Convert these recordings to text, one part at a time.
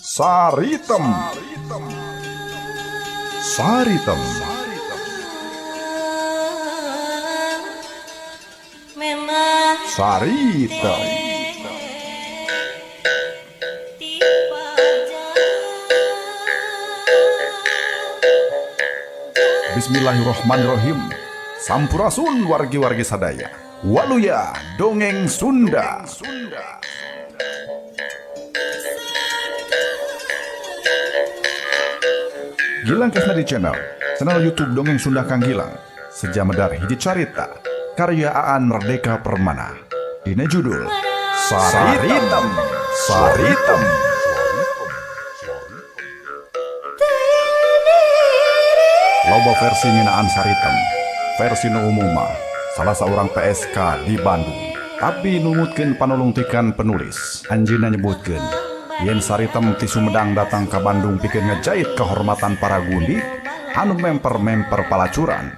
Saritem. Saritem. Saritem. Bismillahirrohmanirrohim. Sampurasun wargi-wargi sadaya. Waluya dongeng Sunda. Gilang Kesna di channel YouTube Dongeng Sunda Kang Gilang. Sejamedar hiji carita karya Aan Merdeka Permana. Dina judul Saritem. Saritem. Loba versi ngeunaan Saritem. Versi nu umum mah salah seorang PSK di Bandung. Tapi numutkeun panulungtikan penulis, anjeunna nyebutkeun yen Saritem ti Sumedang datang ka Bandung pikeun ngejait kehormatan para gundi anu memper-memper palacuran.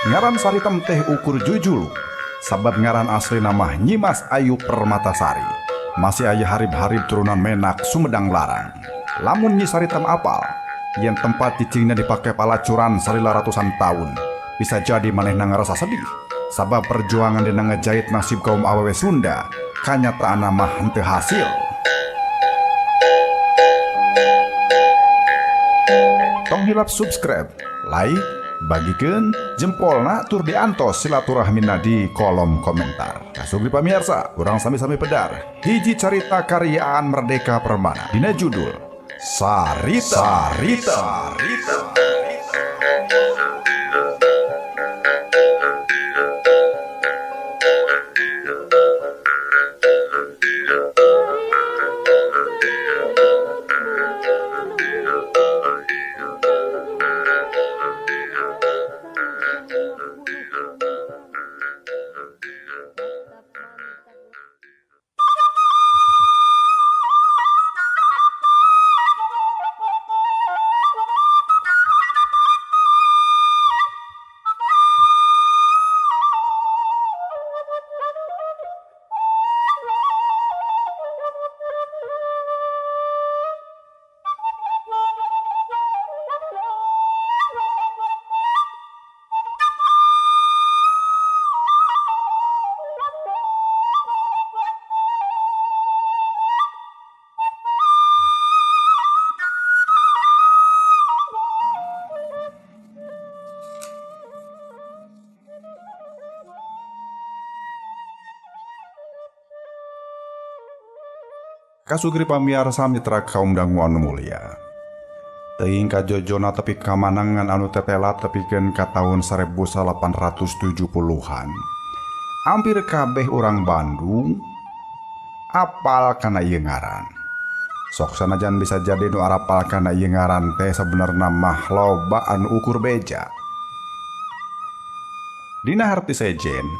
Ngaran Saritem teh ukur jujulu, sabab ngaran asli nama Nyimas Ayu Permatasari. Masih aya harib-harib turunan Menak Sumedang Larang. Lamun Nyi Saritem apal, yen tempat cicingna dipake palacuran salila ratusan tahun, bisa jadi manehna ngarasa sedih. Sabab perjuangan dina ngejait nasib kaum awewe Sunda, kanyataanna mah henteu hasil. Tong hilap subscribe, like, bagikeun jempolna tur diantos silaturahmina di kolom komentar. Kasugri pamirsa, urang sami-sami pedar hiji carita karyaan Merdeka Permana dina judul Saritem. Saritem. Saritem. Kasugri pamiarsa mitra kaum dangu anu mulia. Teuing kajojona tepi kamanangan anu tetela tepikeun ka taun 1870-an. Hampir kabeh urang Bandung apal kana ieu ngaran. Sok sanajan bisa jadi nu arapal kana ieu ngaran teh sabenerna mah loba anu ukur beja. Dina harti sejen,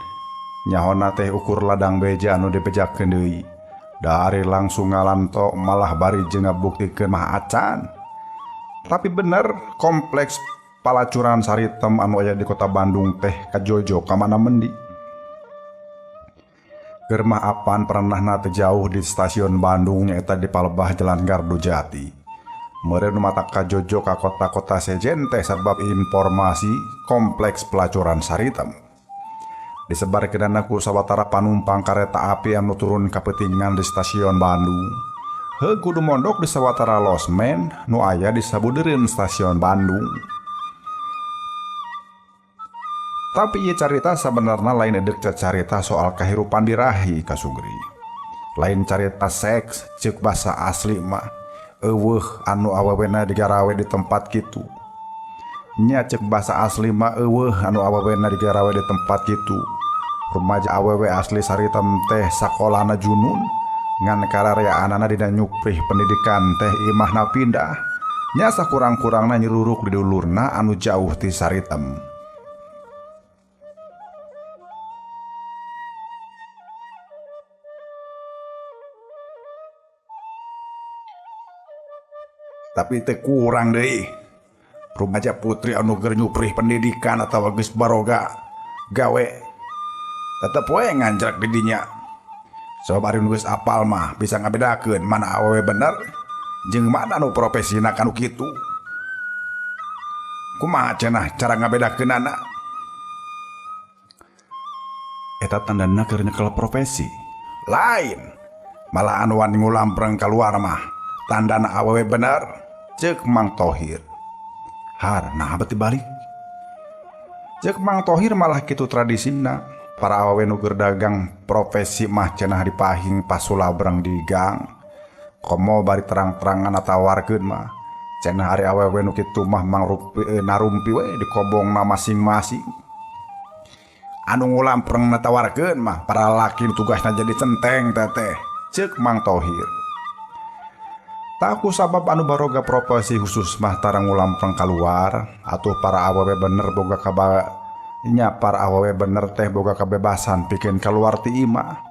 nyahona teh ukur ladang beja anu dibejakeun deui. Dari langsung ngalanto malah bari jeung ngabuktikeun mah acan. Tapi bener kompleks palacuran Saritem anu aya di kota Bandung teh kajojo ka mana mendi. Keur mah apan pernahna teu jauh di stasiun Bandung nyaeta di palebah Jalan Gardu Jati. Meureun mata kajojo ka kota-kota sejen teh sabab informasi kompleks pelacuran Saritem. Disebarkeunana ku sawatara panumpang kareta api anu turun kapeutingan di stasiun Bandung. Heuh kudu mondok di sawatara losmen nu aya di sabudeureun stasiun Bandung. Tapi ieu carita sabenerna lain edek carita soal kahirupan birahi kasugri. Lain carita seks ceuk basa asli mah eueuh anu awewena digarawe di tempat kitu. Nya ceuk basa asli mah eueuh anu awewena digarawe di tempat kitu. Rumaja awewe asli Saritem teh sakolana junun ngan karareaanana dina nyuprih pendidikan teh imahna pindah. Nya sakurang-kurangna nyeruruk di dulurna anu jauh ti Saritem. Tapi teh kurang deui. Rumaja putri anu keur nyuprih pendidikan atawa geus baroga gawe tetep we nganjrak di dinya. Sabab ari nu geus apal mah bisa ngabedakeun mana awewe bener jeung mana nu profesina kanu kitu. Kumaha cenah cara ngabedakeunana? Eta tandana keur nyekel profesi. Lain. Malah anu wani ngulampreng kaluar mah tandana awewe bener ceuk Mang Tohir. Har, nah beti balik. Ceuk Mang Tohir malah kitu tradisina. Para awewe nu keur dagang profesi mah cenah dipahing pasulabreng di gang. Komo bari terang-terangan natawarkeun mah. Cenah ari awewe nu kitu mah mangrupi narumpi we di kobongna masing-masing. Anu ngulampreng natawarkeun mah para laki tugasna jadi centeng teteh. Ceuk Mang Tohir. Taku sabab anu baroga profesi khusus mah tara ngulampreng kaluar atuh para awewe bener boga nya para awewe bener teh boga kebebasan pikeun kaluar ti imah.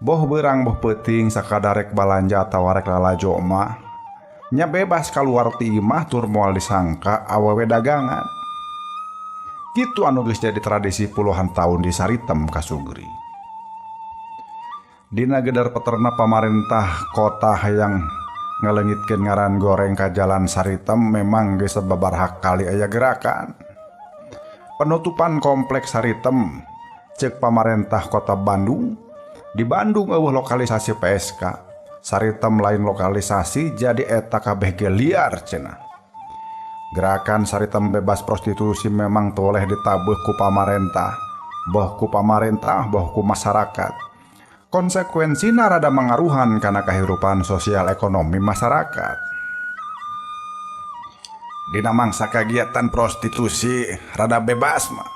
Boh beurang boh peuting sakadarek balanja atawa rek lalajo mah nya bebas kaluar ti imah tur moal disangka awewe dagangan. Kitu anu geus jadi tradisi puluhan tahun di Saritem Kasugri. Dina gedar peterna pamarentah kota hayang ngalengitkeun ngaran goreng ka jalan Saritem memang geus sababaraha kali aya gerakan. Penutupan kompleks Saritem ceuk pamarentah kota Bandung. Di Bandung eueuh lokalisasi PSK. Saritem lain lokalisasi jadi eta kabeh ge liar cenah. Gerakan Saritem bebas prostitusi memang toleh ditabeuh ku pamarentah, boh ku pamarentah boh ku masyarakat. Konsekuensina rada mangaruhan kana kahirupan sosial ekonomi masyarakat. Dina mangsa kagiatan prostitusi rada bebas mah.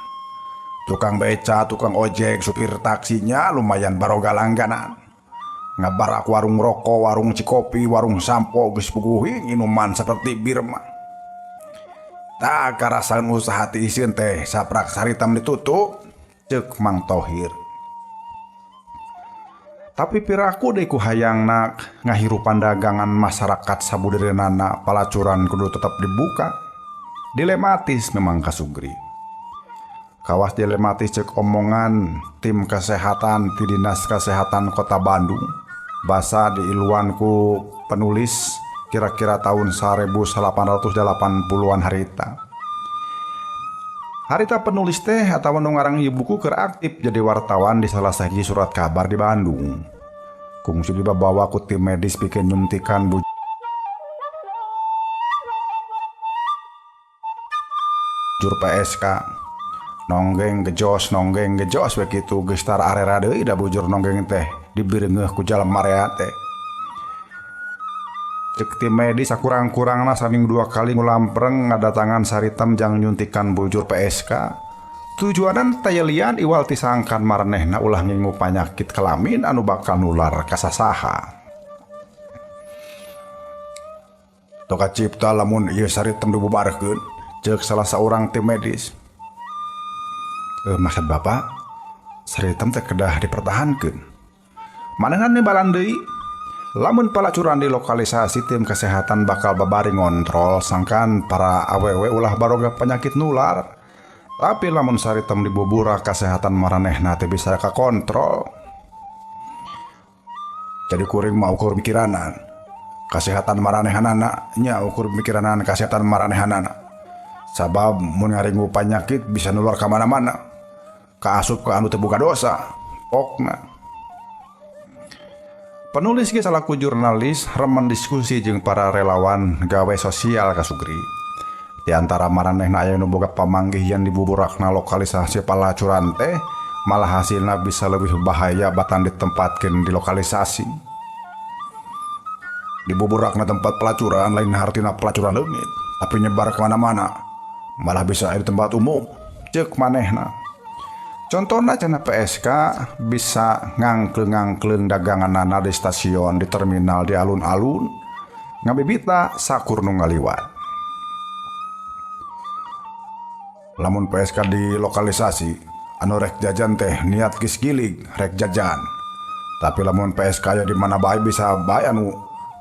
Tukang beca, tukang ojek, supir taksinya lumayan baroga langganan. Ngabarak warung rokok, warung cikopi, warung sampo geus puguhi minuman seperti bir mah. Tak karasaan usaha ti isin teh saprak Saritem ditutup ceuk Mang Tohir. Tapi piraku deui ku hayangna ngahirupan dagangan masyarakat sabudereunana palacuran kudu tetep dibuka. Dilematis memang Kasugri. Kawas dilematis ceuk omongan tim kesehatan ti Dinas Kesehatan Kota Bandung. Basa diiluan ku penulis kira-kira tahun 1880-an harita. Harita penulis teh atawa nu ngarang ieu buku keur aktif jadi wartawan di salah sahiji surat kabar di Bandung. Kungsi dibawa ku tim medis pikeun nyuntikan bujur PSK. Nonggeng gejos we kitu geus tar arera deui da bujur nonggeng teh dibireungeuh ku jalma marea teh. Cek tim medis sakurang-kurangna saminggu 2 kali ngulampreng ngadatangan Saritem jang nyuntikan bujur PSK. Tujuanan tayelian iwal tisangkan maranehna ulah ngingu panyakit kelamin anu bakal nular ka sasaha. Toka cipta lamun ieu Saritem dibubarkeun, ceuk salah saurang tim medis. Maksud Bapak, Saritem teh kedah dipertahankeun. Manehna nibalan deui. Lamun palacuran di lokalisasi tim kesehatan bakal babari ngontrol sangkan para awewe ulah baroga penyakit nular. Tapi lamun Saritem dibubura kesehatan maranehna teh bisa kakontrol. Jadi kuring mah ukur mikiranan kesehatan maranehanana nya ukur mikiranan kesehatan maranehanana. Sabab mun ngaringu penyakit bisa nular ka mana-mana. Kaasup ka anu teu boga dosa. Pokna. Penulis ge salaku jurnalis remen diskusi jeung para relawan gawe sosial Kasugri. Di antara maranehna aya nu boga pamanggih yang dibuburakna lokalisasi palacuran teh malah hasilna bisa lebih bahaya batan ditempatkeun di lokalisasi. Dibuburakna tempat pelacuran lain hartina pelacuran leungit, tapi nyebar ke mana-mana. Malah bisa di tempat umum. Ceuk manehna. Contohna cenah PSK bisa ngangkleng-ngangkleng daganganana di stasiun, di terminal, di alun-alun, ngabibita sakur nu ngaliwat. Lamun PSK di lokalisasi, anu rek jajan teh niat geus gilig rek jajan. Tapi lamun PSK aya di mana bae bisa bae anu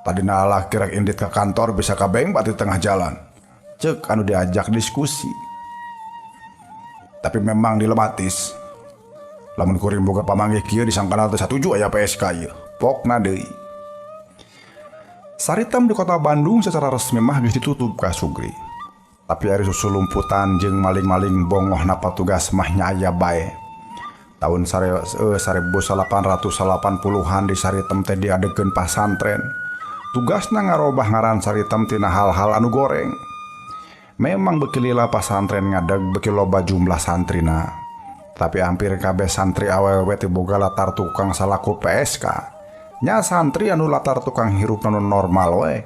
tadina lalaki rek indit ka kantor bisa kabengbat di tengah jalan. Ceuk anu diajak diskusi. Tapi memang dilematis. Lamun kuring boga pamanggih kieu disangkana teu satuju aya PSK ieu. Pokna deui. Saritem di kota Bandung secara resmi mah geus ditutup ka Sugri. Tapi ari susulumputan jeung maling-maling bongohna patugas mah nya aya bae. Tahun 1880-an di Saritem teh diadegeun pasantren. Tugasna ngarobah ngaran Saritem tina hal-hal anu goreng. Memang beuki lila pasantren ngadeg beuki loba jumlah santrina. Tapi hampir kabeh santri awewe teh boga latar tukang salaku PSK. Nya santri anu latar tukang hirup nu normal we.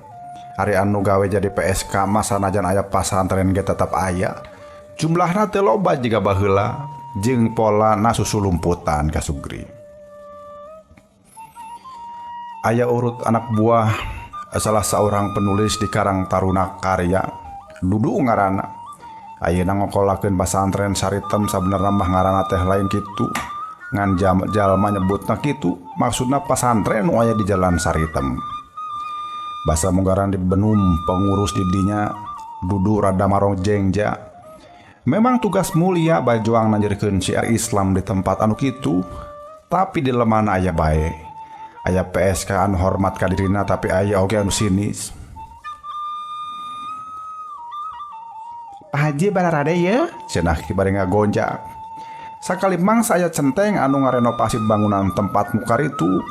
Ari anu gawe jadi PSK mah sanajan aya pasantren ge tetep aya. Jumlahna teu loba jiga baheula jeung polana susulumputan ka Sugri. Aya urut anak buah salah seorang penulis di Karang Taruna Karya, Dudu ngaranna. Ayeuna ngokolakeun pasantren Saritem sabenerna mah ngaranna teh lain kitu. Ngan jalma nyebutna kitu, maksudna pasantren nu aya di Jalan Saritem. Basa munggaran dibenum pengurus di dinya Dudu rada marong jengja. Memang tugas mulia bajuang nanjerkeun syiar Islam di tempat anu kitu, tapi di lemana aya bae. Aya PSK anu hormat ka dirina tapi aya oge anu sinis. Pak Haji bararade ye, cenah bari ngagonjak. Sakali mangsa aya centeng anu ngarenovasi bangunan tempat mukar itu.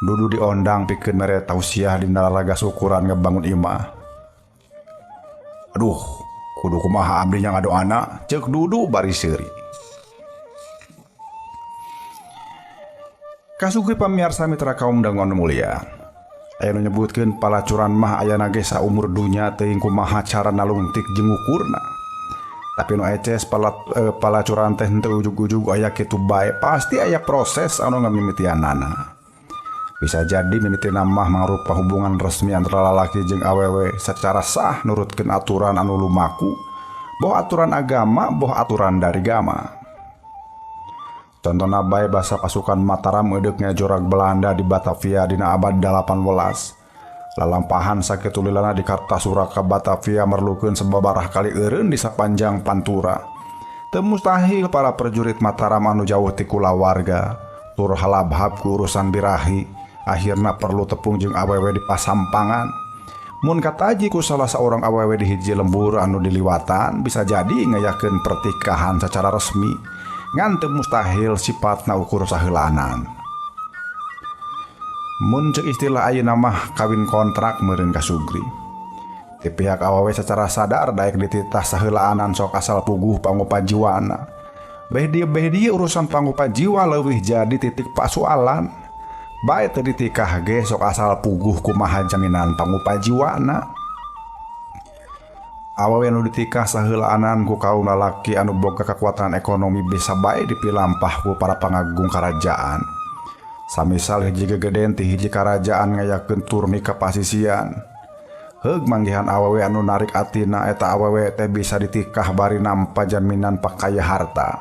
Dudu diondang pikeun mere tausiah dina lalaga syukuran ngebangun imah. Aduh, kudu kumaha abdi nya ngadoana, ceuk Dudu bari seuri. Kasugri pamiarsa mitra kaum dangon mulia. Aya nu nyebutkeun palacuran mah ayana ge saumur dunya teuing kumaha cara nalungtik jeung ukurna. Tapi nu eces palacuran teh henteu ujug-ujug aya kitu bae, pasti aya proses anu ngamimitianana. Bisa jadi mimitina mah mangrupa hubungan resmi antara lalaki jeung awewe secara sah nurutkeun aturan anu lumaku, boh aturan agama, boh aturan dari gama. Contohna bae basa pasukan Mataram eudeuk ngajorag Belanda di Batavia dina abad 18. Lalampahan sakitu lilana di Kartasura ka Batavia merlukeun sababarah kali eureun di sapanjang Pantura. Teu mustahil para prajurit Mataram anu jauh ti kulawarga tur halabhab ku urusan birahi, akhirna perlu tepung jeung awewe di pasampangan. Mun kataji ku salah saurang awewe di hiji lembur anu diliwatan bisa jadi ngayakeun pertikahan secara resmi. Ngan teu mustahil sifatna ukur saheulaanan. Mun ceuk istilah ayeuna mah kawin kontrak meureun ka Sugri. Ti pihak awewe secara sadar daek dititah saheulaanan sok asal puguh pangupajiwana. Beh dieu urusan pangupajiwa leuwih jadi titik pasualan. Bae teu ditikah ge sok asal puguh kumaha jaminan pangupajiwana. Awewe nu ditikah saheulaanan ku kaum lalaki anu boga kekuatan ekonomi bisa bae dipilampah ku para pangagung karajaan. Samisal hiji gegeden ti hiji karajaan ngayakeun turni ka pasisian. Heug manggihan awewe anu narik atina eta awewe teh bisa ditikah bari nampa jaminan pakaya harta.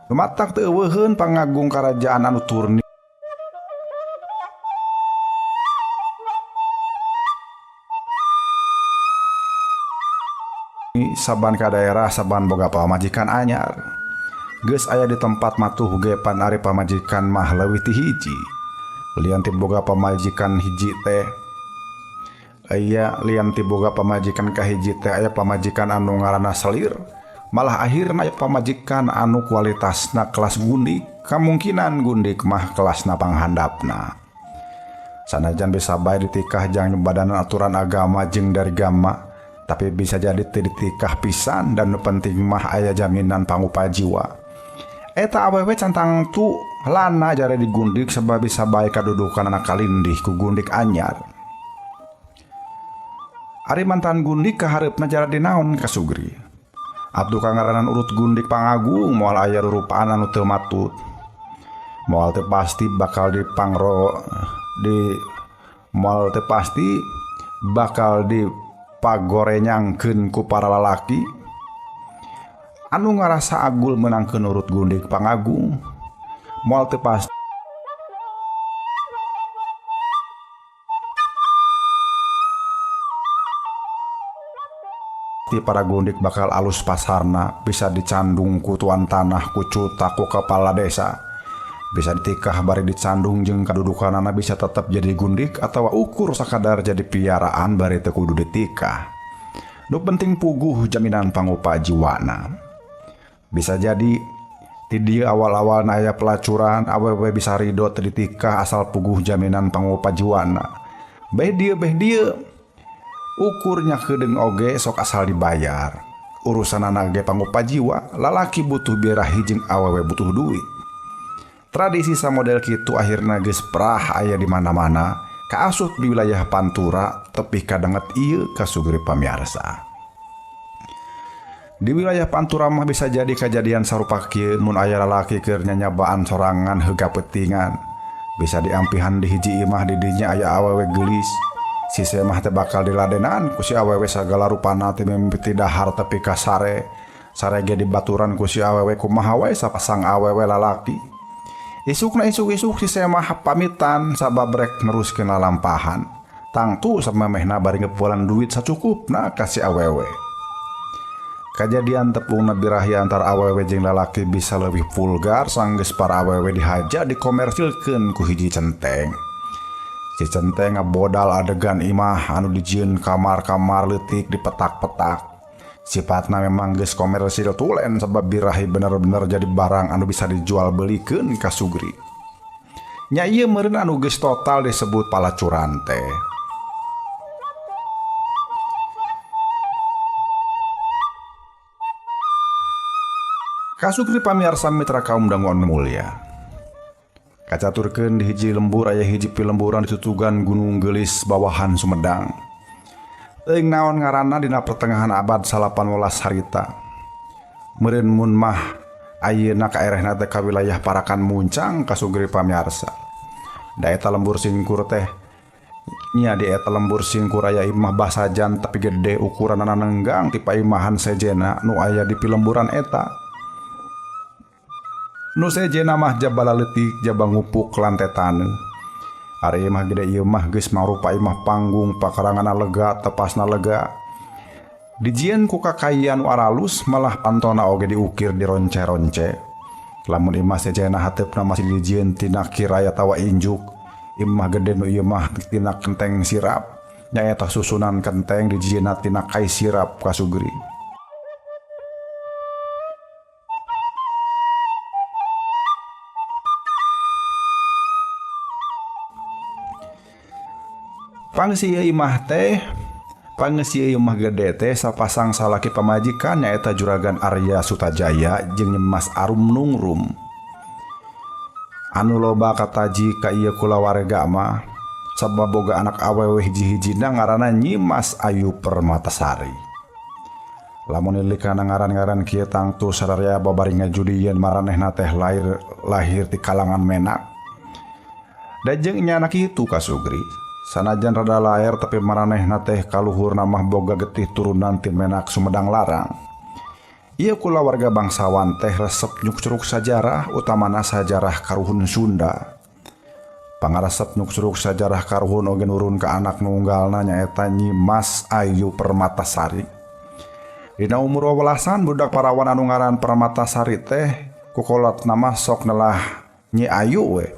Lumatak teu euweuheun pangagung karajaan anu turni saban ka daerah saban boga pamajikan anyar. Geus aya di tempat matuh ge pan ari pamajikan mah leuwih ti hiji. Lian ti boga pamajikan hiji teh aya lian ti boga pamajikan ka hiji teh aya pamajikan anu ngaranna selir. Malah akhirna aya pamajikan anu kualitasna kelas gundik, kamungkinan gundik mah kelasna panghandapna. Sanajan bisa bae ditikah jang nyebadanan aturan agama jeung dari gama, tapi bisa jadi teu ditikah pisan dan nu penting mah aya jaminan pangupajiwa. Eta awewe cantang tu lana jare digundik sebab bisa bae kadudukan anak kalindih ku gundik anyar. Ari mantan gundik kahareupna jara dinaon ka Sugri. Abdu kangaranan urut gundik pangagung moal aya rurupaan anu teu matut. Moal teu pasti bakal dipangro di moal teu pasti bakal di pagorenyangkeun ku para lalaki anu ngarasa agul menangkeun urut gundik pangagung. Moal teu pasti para gundik bakal alus pasarna, bisa dicandung ku tuan tanah, ku cuta, ku kepala desa. Bisa ditikah bari dicandung jeung kadudukanana bisa tetep jadi gundik atawa ukur sakadar jadi piaraan bari teu kudu ditikah. Nu penting puguh jaminan pangupa jiwana. Bisa jadi ti dieu awal-awalna aya pelacuran awewe bisa ridho teu ditikah asal puguh jaminan pangupa jiwana. Beh dieu ukurnya kedeung oge sok asal dibayar. Urusanana ge pangupa jiwa, lalaki butuh birahi jeung awewe butuh duit. Tradisi samodel kitu akhirna geus prah aya di mana-mana, kaasup di wilayah Pantura tepi kadanget ieu kasugri pamiarsa. Di wilayah Pantura mah bisa jadi kajadian sarupa kieu mun aya lalaki keur nyanyabaan sorangan heuga peutingan. Bisa diampihan di hiji imah di dinya aya awewe geulis. Si semah teh bakal diladenan ku si awewe sagala rupana teh mimiti dahar tepi ka sare. Sare ge dibaturan ku si awewe kumaha wae sapasang awewe lalaki. Isukna isuk-isuk si semah pamitan sabab rek neruskeun lalampahan. Tangtu samemehna bari ngepualan duit sacukupna ka si awewe. Kajadian tepungna birahi antara awewe jeung lalaki bisa leuwih vulgar sanggeus para awewe dihaja dikomersilkeun ku hiji centeng. Si centeng ngabodal adegan imah anu dijieun kamar-kamar leutik dipetak-petak. Sifatna memang geus komersil tulen sebab birahi bener-bener jadi barang anu bisa dijual belikeun ka sugri. Nya ieu meureun anu geus total disebut palacuran teh. Kasugri pamiarsa mitra kaum dangu anu mulya. Kacaturkeun di hiji lembur aya hiji pilemburan ditutugan Gunung Geulis bawahan Sumedang. Teuing naon ngaranna dina pertengahan abad 18 harita. Meureun mun mah ayeuna kaerehna teh ka wilayah Parakan Muncang kasugri pamiarsa. Da eta lembur singkur teh nya di eta lembur singkur aya imah basajan tapi gede ukuranana nenggang ti paimahan sejena nu aya di pilemburan eta. Nu sejena mah jaba leutik jaba ngupuk lantai taneuh. Ari imah gede ieu mah geus mangrupa imah panggung pakaranganna lega tepasna lega. Dijieun ku kakayaan nu aralus malah pantona oge diukir di ronce-ronce. Lamun imah sejena hateupna masih dijieun tina kiraya tawa injuk. Imah gede nu ieu mah tina kenteng sirap. Nyaeta susunan kenteng dijieunna tina kai sirap kasugri. Pangsi ieu imah teh, pangsi ieu imah gede teh sapasang salaki pamajikan nyaeta Juragan Arya Sutajaya jeung Nyimas Arum Nungrum. Anu loba kataji ka ieu kulawarga mah sabab boga anak awewe hiji-hijina ngaranna Nyimas Ayu Permatasari. Lamun lilikana ngaran-ngaran kieu tangtu sararea babari ngajudi yen maranehna teh lahir ti kalangan menak. Da jeung nyana kitu kasugri. Sanajan rada laer tapi maranehna teh kaluhurna mah boga getih turunan ti menak Sumedang Larang. Ieu kulawarga bangsawan teh resep nyukcruk sajarah utamana sajarah karuhun Sunda. Pangaresep nyukcruk sajarah karuhun oge nurun ka anak nu unggalna nyaeta Nyimas Ayu Permatasari. Dina umur 12-an budak parawan anu ngaran Permatasari teh kukolotna mah sok nelah Nyi Ayu we.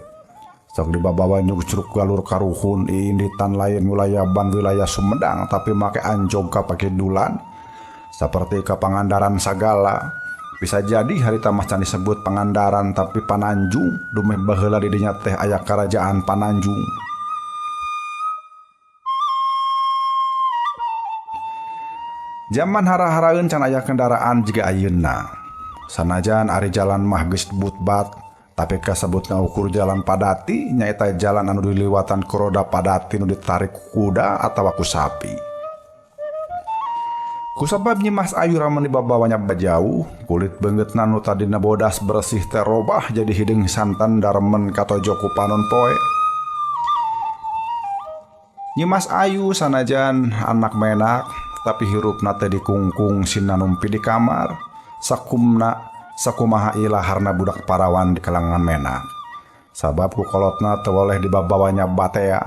Sok dibabawa nyukcruk galur karuhun iinditan lain wilayaban wilayah Sumedang tapi make anjog ka pakidulan seperti ka Pangandaran sagala. Bisa jadi harita mah can disebut Pangandaran tapi Pananjung dumeh baheula di dinya teh aya kerajaan Pananjung. Zaman hara-haraeun can aya kendaraan jiga ayeuna. Sanajan ari jalan mah geus butbat tapi kasebutna ukur jalan padati nyaeta jalan anu diliwatan ku roda padati nu ditarik ku kuda atawa ku sapi. Kusabab Nyimas Ayu ramen dibabawanya bajauh, kulit beungeutna nu tadina bodas bersih teh robah jadi hideung santan daremen katojo ku panon poe. Nyimas Ayu sanajan anak menak tapi hirupna teh dikungkung sinanumpi di kamar sakumna sakumaha ilaharna budak parawan di kalangan menak. Sabab ku kolotna teu boleh dibabawanya batea.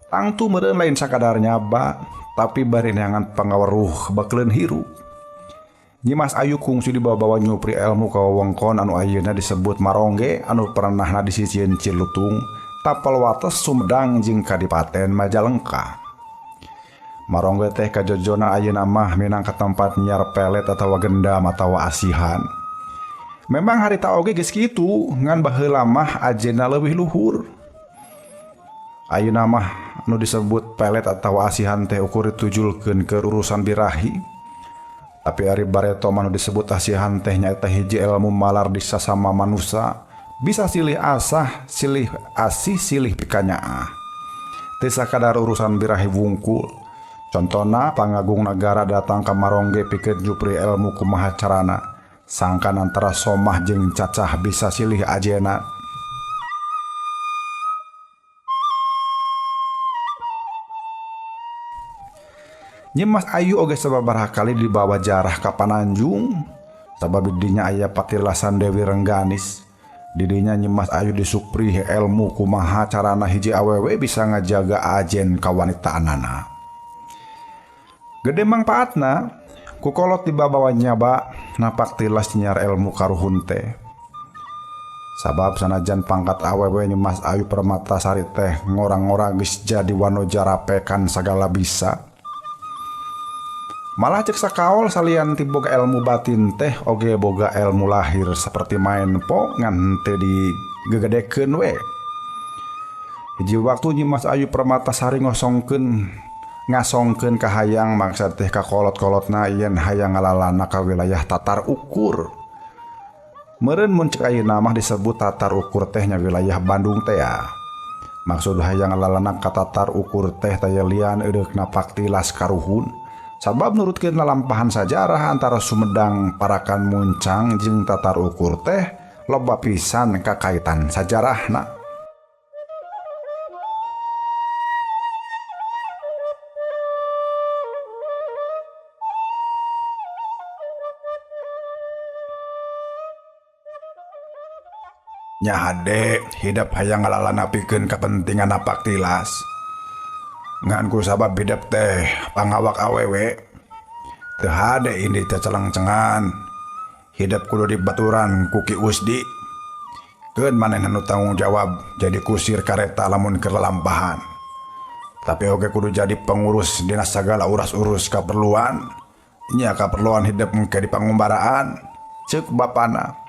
Tangtu meureun lain sakadar nyaba, tapi bari neangan pangaweruh bakeleun hirup. Nyimas Ayu kungsi dibawa-bawa nyupri ilmu ka wewengkon anu ayeuna disebut Marongge anu pernahna disisieun Cilutung tapel wates Sumedang jeung Kadipaten Majalengka. Marongge teh kajojona ayeuna mah minangka tempat nyiar pelet atawa gendam atawa asihan. Memang harita oge geus kitu, ngan baheula mah ajena leuwih luhur. Ayeuna mah anu disebut pelet atawa asihan teh ukur ditujulkeun ke urusan birahi. Tapi ari bareto mah nu disebut asihan teh nyaeta hiji ilmu malar di sasama manusa, bisa silih asah, silih asih, silih pikanyaah. Teu sakadar urusan birahi wungkul. Contona pangagung nagara datang ka Marongge pikeun jupri ilmu kumaha carana, sangkan antara somah jeung cacah bisa silih ajena. Nyimas Ayu oge sababaraha kali dibawa jarah ka Pananjung, sabab didinya aya patilasan Dewi Rengganis. Didinya Nyimas Ayu disupri ilmu kumaha carana hiji awewe bisa ngajaga ajen kawanitaanana. Gede mangpaatna, ku kolot dibawa nyaba napak tilas nyiar ilmu karuhun teh. Sabab sanajan pangkat awewe Nyimas Ayu Permatasari teh ngorang-ngorang geus jadi wanoja rapekan sagala bisa. Malah cek sakaol salian ti boga ilmu batin teh oge boga ilmu lahir seperti main po ngan teu digegedekeun we. Hiji waktu Nyimas Ayu Permatasari ngasongkeun kahayang maksad teh ka kolot-kolotna yen hayang ngalalana ka wilayah Tatar Ukur. Meureun mun cek ayeuna mah disebut Tatar Ukur teh nya wilayah Bandung teh ya. Maksud hayang ngalalana ka Tatar Ukur teh taya lian eureuk napak tilas karuhun. Sabab nurutkeun lalampahan sajarah antara Sumedang Parakan Muncang jeung Tatar Ukur teh loba pisan kakaitan sajarahna. Nya hade hidep hayang ngalalana pikeun kapentingan napak tilas. Ngan ku sabab hidep teh pangawak awewe teu hade ini cacelengcengan. Hidep kudu dibaturan ku Ki Usdi. Keun manehna nu tanggung jawab jadi kusir kareta lamun keur lalampahan. Tapi oge kudu jadi pengurus dina sagala uras-urus kaperluan. Nya kaperluan hidep engke di pangumbaraan ceuk bapana.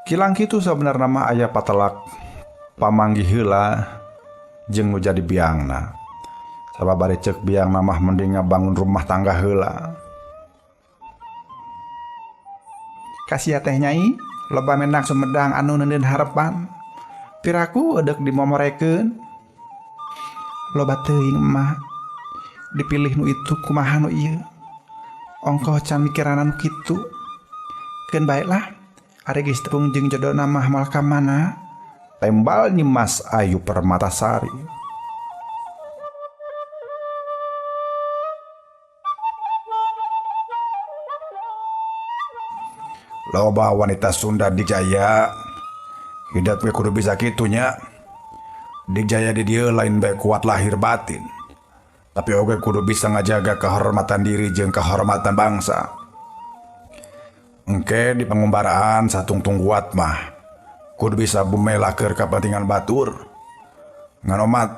Kilang kitu sabenerna mah aya patelak pamanggih heula jeung nu jadi biangna. Sabab bari ceuk biangna mah mending ngabangun rumah tangga heula. Kasia teh nyai, loba menak Sumedang anu neuneun harepan. Piraku edeuk dimomorekeun. Loba teuing emak. Dipilih nu itu kumaha nu ieu. Ongkoh can mikiranan nu kitu. Keun bae lah. Ari geus tepung jeung jodona mah moal ka mana? Tembal Nyimas Ayu Permatasari. Loba wanita Sunda dijaya hidup ge kudu bisa kitu nya. Dijaya di dieu lain bae kuat lahir batin, tapi oge kudu bisa ngajaga kehormatan diri jeung kehormatan bangsa. Engke di pangumbaraan satungtung kuat mah kudu bisa bumela keur kapentingan batur. Ngan omat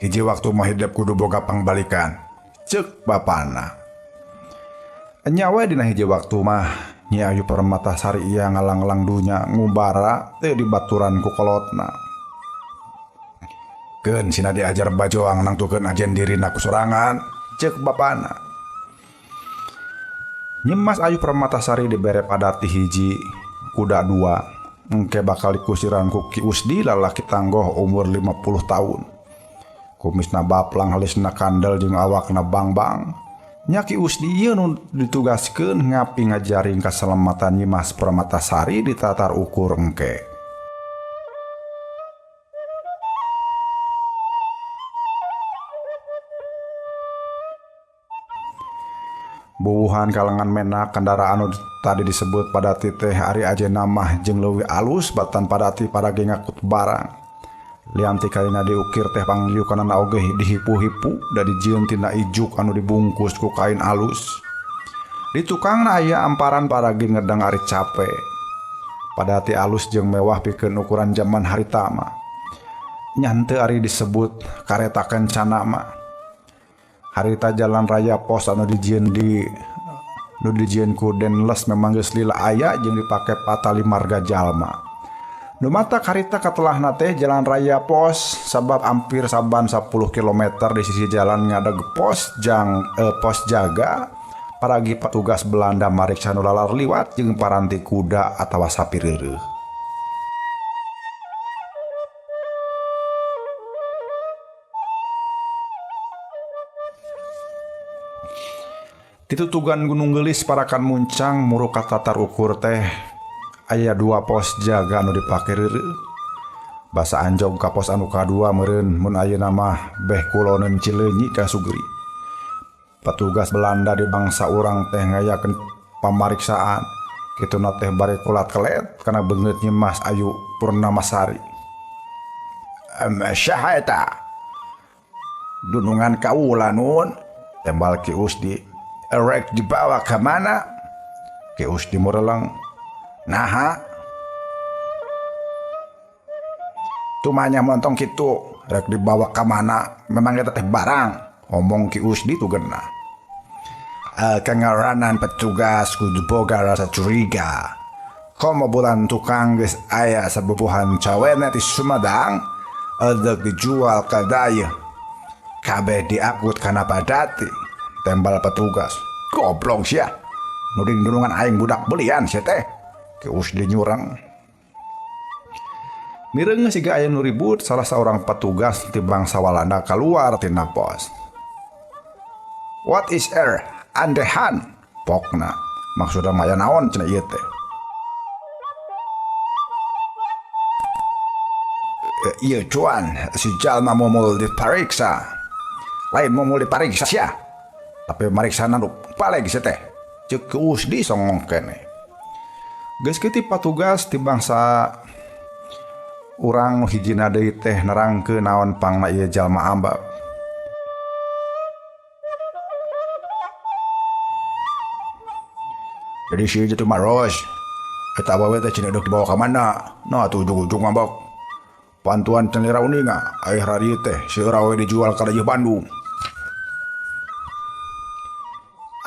hiji waktu mah hidup kudu boga pangbalikan ceuk bapana. Nya we dina hiji waktu mah Nyi Ayu Permatasari ia ngalanglang dunya ngumbara teu dibaturan ku kolotna. Keun sina diajar bajoang nangtukeun ajen dirina ku sorangan ceuk bapana. Nyimas Ayu Permatasari dibere padati hiji kuda dua. Engke bakal dikusiran ku Ki Usdi lalaki tanggoh umur 50 tahun. Kumisna baplang halisna kandel jeung awakna bangbang. Nya Ki Usdi ieu nu ditugaskeun ngapi ngajaring kaselamatan Nyimas Permatasari di Tatar Ukur engke. Buwuhan kalangan menak kendaraan anu tadi disebut padati teh ari ajena mah jeung leuwih alus batan padati parage ngakut barang. Lian ti kaina diukir teh pangliukanana oge dihipu-hipu da dijieun tina ijuk anu dibungkus ku kain alus. Di tukangna aya amparan paragi ngedang ari cape. Padati alus jeung mewah pikeun ukuran jaman harita mah. Nya henteu ari disebut kareta kencana mah. Harita jalan raya pos anu dijieun di nu dijieun ku Denles memang geus lila aya jeung dipake patali marga jalma. Nu matak harita katelahna teh jalan raya pos sabab hampir saban 10 km di sisi jalan ngadeg pos jang pos jaga paragi petugas Belanda mariksa nu lalar liwat jeung paranti kuda atawa sapi reureuh. Titutugan Gunung Geulis parakan muncang muruk ka tatar ukur teh aya 2 pos jaga anu dipake reureuh. Basa anjog ka pos anu kadua meureun mun ayeuna mah beh kuloneun Cileunyi ka Sugri. Petugas Belanda di bangsa urang teh ngayakeun pamariksaan. Kituna teh bari kulat kelet kana beungeut Nyi Mas Ayu Purnamasari. Saha eta? Dunungan kaula nun, tembal Ki Usdi. Erek dibawa ka mana? Ki Usdi mureleng. Naha tumanya montong kitu rek dibawa ka mana memang eta teh barang omong Ki Usdi tu geuna. Kangaranan petugas kudu boga rasa curiga. Komo bulan tukang geus aya sabubuhan cawena ti Sumedang edek dijual ka dayeuh. Kabeh diangkut kana padati tembal petugas. Goblong sia nuding dunungan aing budak belian sia teh. Ki Usdi nyurang. Mireung siga aya nu ribut salah saurang petugas ti bangsa Walanda kaluar tina pos. What is er andehan? Pokna. Maksudna maya naon cenah ieu teh? Ieu cuan si jalma momol dipariksa. Lain momol dipariksa sia. Tapi mariksana nu paleg sia teh. Ceuk Ki Usdi songong keneh. Geus kitu patugas ti bangsa urang nu hijina deui teh nerangkeun naon pangna ieu jalma ambab. Jadi si ieu teh maros. Eta awewe teh cenah deuk dibawa ka mana? Nah atuh ujug-ujug ngambek. Pantuan cenah rauninga, aih rari teh si awewe dijual ka dayeuh Bandung.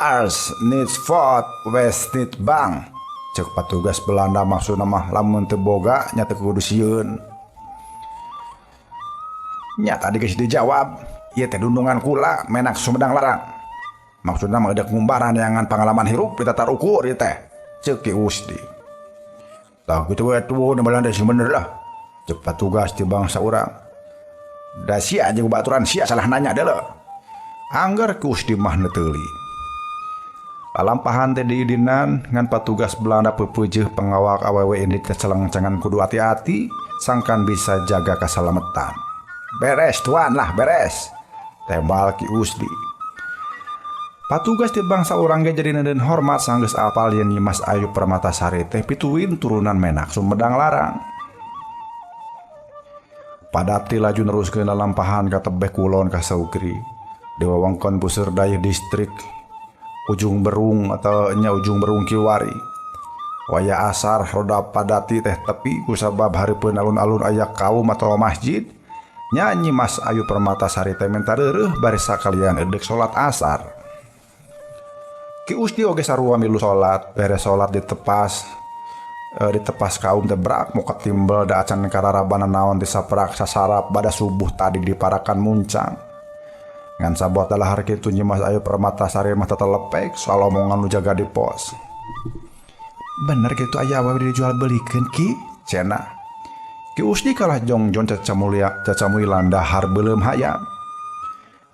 Ars needs fort west need bang. Cek patugas Belanda maksudna mah lamun teu boga nya teu kudu sieun. Nya tadi geus dijawab, ieu teh dundungan kula menak Sumedang Larang. Maksudna mah deuk ngumbaran neangan pangalaman hirup di tatar ukur ieu teh. Ceuk Ki Usdi. Tah kitu we tuh nu Belanda sing bener lah. Cek patugas ti bangsa urang. Da sia jeung baturan sia salah nanya deuleu. Angger Ki Usdi mah neuteuli. Lalampahan teh diidinan ngan patugas Belanda peupeujeuh pengawak awewe ini kecelengcengan kudu hati-hati sangkan bisa jaga keselamatan. Beres tuan lah beres. Tembal Ki Usdi. Patugas ti bangsa urang ge jadi neudeun hormat sanggeus apal yen Nyi Mas Ayu Permatasari teh pituin turunan menak Sumedang Larang. Padati laju neruskeun lalampahan ka tebeh kulon ka Saugri. Di wewengkon Puseur Dayeuh distrik Ujung Berung atau nya Ujung Berung Kiwari. Waya asar roda padati teh tepi kusabab hareupeun alun-alun aya kaum atau masjid. Nyanyi Mas Ayu Permatasari teh minta reureuh bari sakalian edek salat asar. Ki Usdi oge sarua milu salat, beres salat ditepas kaum teh brak muka timbel da acan kararabana naon ti saprak sasarap pada subuh tadi diparakan muncang. Ngan sabot dalahar kitu Nyi Mas Ayu Permatasari mah tetelepek soal omongan nu jaga di pos. Bener kitu aya awewe dijual belikeun Ki? Cenah. Ki Usdi kalah jongjon cacamuilan dahar beuleum hayam.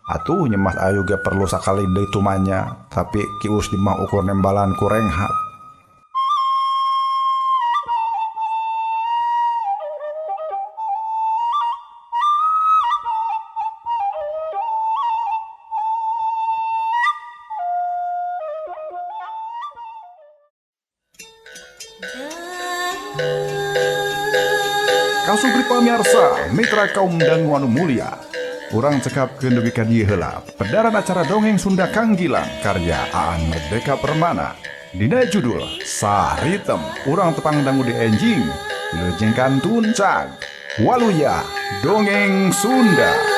Atuh Nyi Mas Ayu ge perlu sakali deui tumanya, tapi Ki Usdi mah ukur nembalan ku renghap. Kasugri pamirsa, mitra kaum dangu anu mulia. Urang cekapkeun dugi ka dieu heula. Pedaran acara dongeng Sunda Kang Gilang karya Aan Merdeka Permana. Dina judul Saritem. Urang tepang dangu di enjing. Wilujeng kantun cag. Waluya Dongeng Sunda.